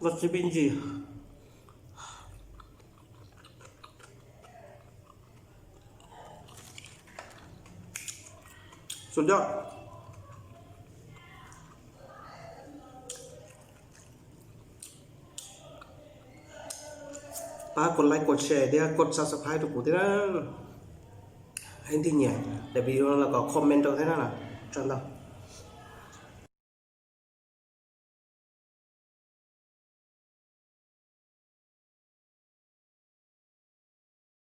Vaj txiv pib ntsis. Sub yoj. Pab kos like kos share thiab kos subscribe rau kuv thiab na. Leej twg nyiam daim video no los kom comment rau thiab na. Tsaug ntau.